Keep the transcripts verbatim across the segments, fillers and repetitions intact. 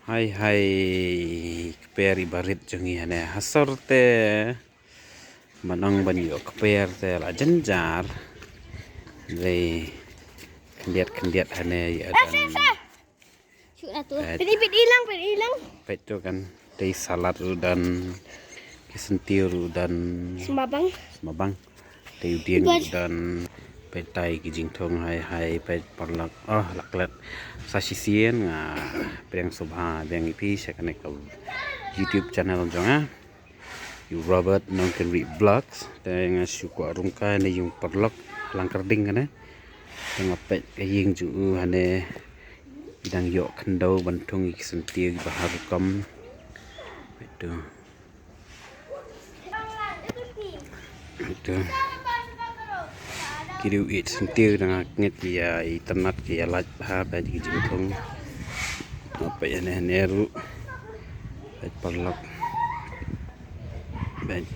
Hai hai, kper i barit jong ngi hane ha sor te. Ban ong ban ïoh kper te la jynjar. Dei khyndiat khyndiat hane ïa don. Shu na tu. Peit. Peit, peit ilang, peit ilang. Peit tu kan. Dei salad ruh don. Ki syntiew ruh don. Sma bang. Sma bang. Dei u dieng ruh don. Peit tai ki jingthung hai hai, peit paralok. Oh, la klet. Sa shisien nga pdiang sngewbha biang ïa phi sha kane ka YouTube channel jong nga. Ïa u Robert Nongkynrih Vlogs. Te nga shu kwah rung kai na ïing paralok Langkyrding kane. Te nga peit ka ïing jong u hane. Ki dang ïoh khyndew ban thung ïa ki syntiew kiba har rukom. Peit tu. Peit tu. Ki dei u ïeit syntiew, dang ngeit ïa itynnat ki ïa lait bha, peit ki jingthung. Peit hane hane ruh. Peit paralok. Peit.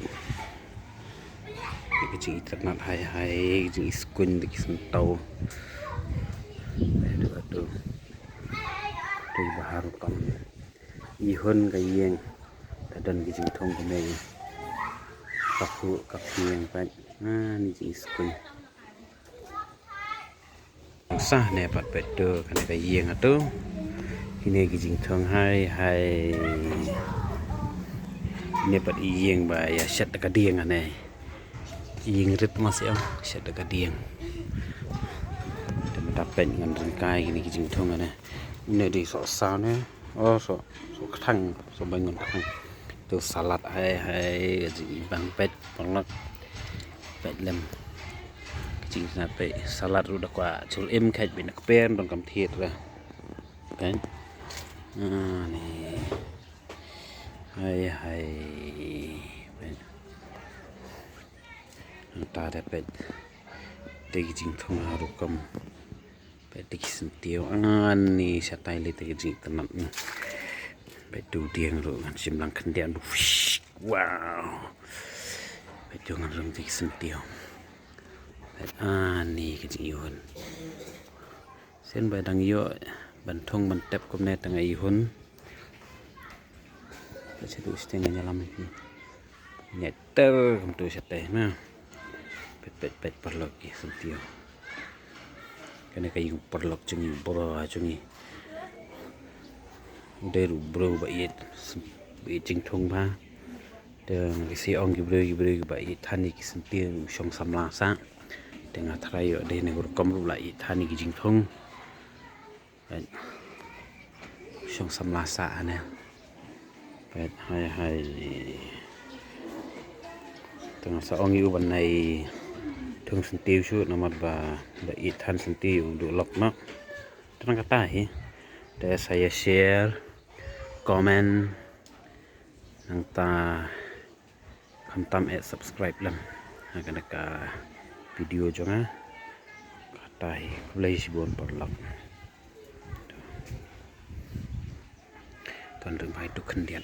Ki jingitynnat hai hai, ki jingiskuin da ki syntiew. Aduh, aduh. Dei bha rukom. Ihun ka ïing. Te don ki jingthung kumne. Ka phuh ka phieng pat. Ah, ni jingiskuin. Sa ne pat peit tu, kane ka ïing atu. Kine ki jingthung hai hai. Kine pat i ïing ba ïa shet da ka dieng ane. Ïing rit mas ïa shet da ka dieng. Te mynta peit ngan rung kai kine ki jingthung ane. Une dei soh saw ne. Oh, soh, soh kthang, soh byngon kthang. Tu salad hai hai, ka jingibang peit paralok. Peit lem. Ka jingibang peit salad ruh da kwah jur im, kheit beit na kper, dang kam thied ruh. Peit. Ah, ni. Hai hai. Peit. Nangta da peit. Te ki jingthung ha rukom. Peit te ki syntiew, ani shatai lei te ki jingitynnat. Peit tu dieng ruh ngan shim lang khyndiat tu. Wow. Peit tu ngan rung te ki syntiew. Peit ani ki jingihun. Shen ba dang ïoh ban thung ban tep kumne tang ihun. Peit sha tu shatei ngan ïalam ïa phi. Ngi ter kumtu shatei na. Peit peit peit paralok ki syntiew. Kane ka ïing paralok jong ngi, bro jong ngi. Dei ruh briew ba ïeit, ba ïeit jingthung bha. Te ngi sa ong ki briew, ki briew kiba ïeit than ïa ki syntiew ruh shong samla sah. Te nga tharai ïoh dei ne rukom ruh la ïeit than ïa ki jingthung. Peit. Shong samla sah ane. Peit hai hai. Te nga sa ong ïa u ban nai thung syntiew shuh namar ba, ba ïeit than syntiew u duh lok noh. Te nang kata hi. Te sa ïa share, comment, nangta khamtam eh subscribe lem ha kane ka video jong nga. Kata hi, khublei shibun paralok. Ton ring bha ïa tu khyndiat.